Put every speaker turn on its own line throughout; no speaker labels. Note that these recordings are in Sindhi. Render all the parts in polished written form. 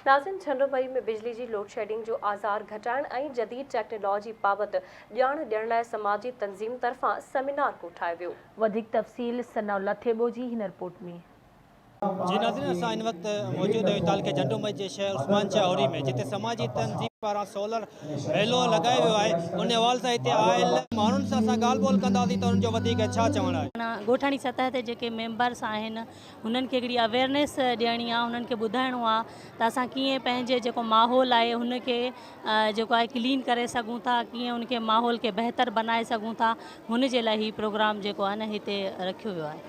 ناظرين جهنڊومري ۾ بجلي جي لوڊشيڊنگ جو آزار گهٽائڻ ۽ جديد ٽيڪنالاجي بابت ڄاڻ ڏيڻ لاء سماجي تنظيم طرفان سيمينار ڪوٺايو ويو.
وڌيڪ تفصيل ثناء الله ٿيٻو جي هن رپورٽ ۾.
جي ناظرين اسان هن وقت موجود آهيون تعلقي جهنڊو مئي جي شهر عثمان شاهه هوري ۾ جتي سماجي تنظيم پاران سولر ميلو لڳايو ويو آهي ان حوالي سان هتي آيل ماڻهن سان اسان ڳالهه ٻولهه ڪنداسين ته انهن جو وڌيڪ ڇا چوڻ آهي.
ڳوٺاڻي سطح تي جيڪي ميمبرس آهن هنن کي هڪڙي اويئرنيس ڏيڻي آهي هنن کي ٻڌائڻو آهي ته اسان ڪيئن پنهنجي جيڪو ماحول آهي هن کي جيڪو آهي ڪلين ڪري سگهون ٿا ڪيئن ان کي ماحول کي بهتر بنائي سگهون ٿا هن جي لاء هي پروگرام جيڪو آهي نه هتي رکيو ويو آهي.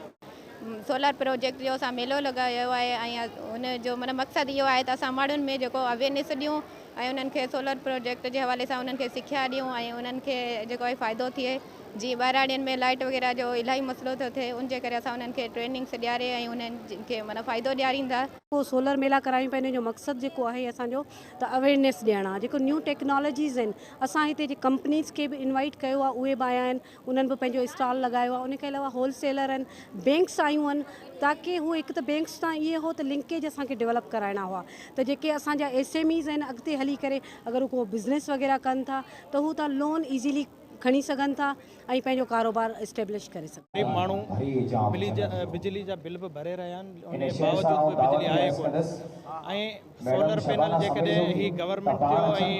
سولر پروجيڪٽ جو اسان ميلو لڳايو آهي ۽ ان جو معنيٰ مقصد اهو آهي ته اسان ماڻهن ۾ جيڪو اويئرنيس ڏيون ۽ انهن کي سولر پروجيڪٽ جي حوالي سان انهن کي سکيا ڏيون ۽ انهن کي جيڪو آهي فائدو ٿئي جيئن ٻهراڙين ۾ لائٽ وغيره جو الاهي مسئلو ٿو ٿئي ان جي ڪري اسان انهن کي ٽريننگس ڏياري ۽ انهن کي معنيٰ فائدو ڏياريندا.
سولر ميلا ڪرايون پيا ان جو مقصد جيڪو آهي اسان جو ته اويئرنيس ڏيڻ آهي جيڪو نيو ٽيڪنالاجيز آهن اسان هتي جي ڪمپنيز کي به انوائيٽ ڪيو آهي اهي به آيا آهن انهن به پنهنجو اسٽال لڳايو آهي ان کان علاوه هول سيلر آهن بينڪس آيون آهن تاڪي هو هڪ ته بينڪس سان اهي هو ته لنڪيج اسان کي ڊولپ ڪرائڻا هئا ته جيڪي اسان جا ايس ايم ايز آهن اڳتي هلي ڪري اگر هو ڪو بزنس وغيره ڪن ٿا ته هو اتان لون ايزيلي کڻي سگهن ٿا ۽ پنهنجو ڪاروبار اسٽيبلش ڪري سگهن
غريب ماڻهو بجلي جا بل به ڀري رهيا آهن ان جي باوجود به بجلي آهي ڪونه ۽ سولر پينل جيڪڏهن هي گورنمينٽ جو ۽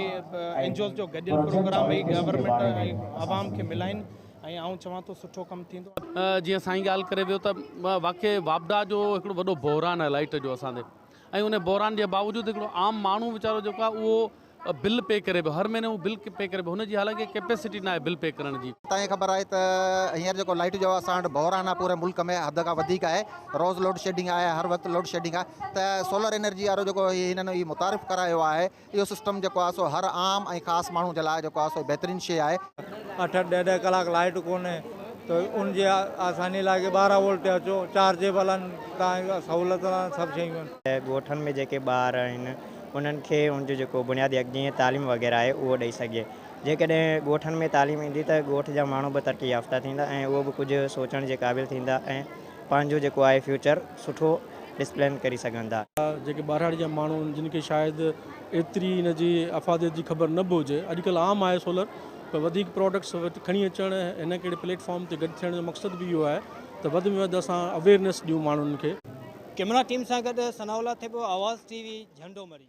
اين جي اوز جو گڏيل پروگرام هي گورنمينٽ ۽ عوام کي ملائين ۽ آئون چوان ٿو سٺو ڪم ٿيندو.
جيئن سائين ڳالهه ڪري ويو ته واقعي واپڊا جو هڪڙو وڏو بحران آهي لائيٽ جو اسان تي ۽ ان بحران جي باوجود هڪڙو عام ماڻهو ويچارو جيڪو آهي اهو بل پي ڪري پيو هر مهيني هو بل پي ڪري پيو هن جي حالانڪه ڪيپيسٽي ناهي بل پي ڪرڻ جي.
تائين خبر آهي ته هينئر جيڪو لائيٽ جو اسان وٽ بحران آهي پوري ملڪ ۾ حد کان وڌيڪ آهي روز لوڊ شيڊنگ آهي هر وقت لوڊ شيڊنگ آهي ته سولر انرجي وارو جيڪو هي هنن هي متعارف ڪرايو آهي اهو سسٽم جيڪو آهي سو هر عام ۽ خاص ماڻهو جي لاء جيڪو آهي سو بهترين شيء آهي.
اٺ اٺ ڏهه ڏهه ڪلاڪ لائيٽ ڪونهي ته ان جي آساني لاء ڪي 12 وولٽ اچو چارجيبل آهن تان سهولت سان سڀ شيون آهن.
ڳوٺن ۾ جيڪي ٻار آهن انهن کي ان جو جيڪو بنيادي حق جيئن تعليم وغيره آهي اهو ڏئي سگهجي. جيڪڏهن ڳوٺن ۾ تعليم ايندي ته ڳوٺ جا ماڻهو به ترقي يافته ٿيندا ۽ اهو به ڪجهه سوچڻ جي قابل ٿيندا ۽ پنهنجو جيڪو آهي فيوچر سٺو ڊسپلين ڪري سگهندا.
جيڪي ٻهراڙي جا ماڻهو آهن جن کي شايد ايتري ان جي افاديت جي خبر نه به هجي اڄڪلهه عام آهي سولر پر وڌيڪ پراڊڪٽس کڻي اچڻ هن ڪهڙي پليٽ فارم تي گڏ ٿيڻ جو مقصد به اهو آهي ته وڌ ۾ وڌ اسان اويئرنيس ڏيون ماڻهن کي.
ڪئميرا ٽيم سان گڏ ثناء الله ٿيٻو، آواز ٽي وي، جهنڊو مري.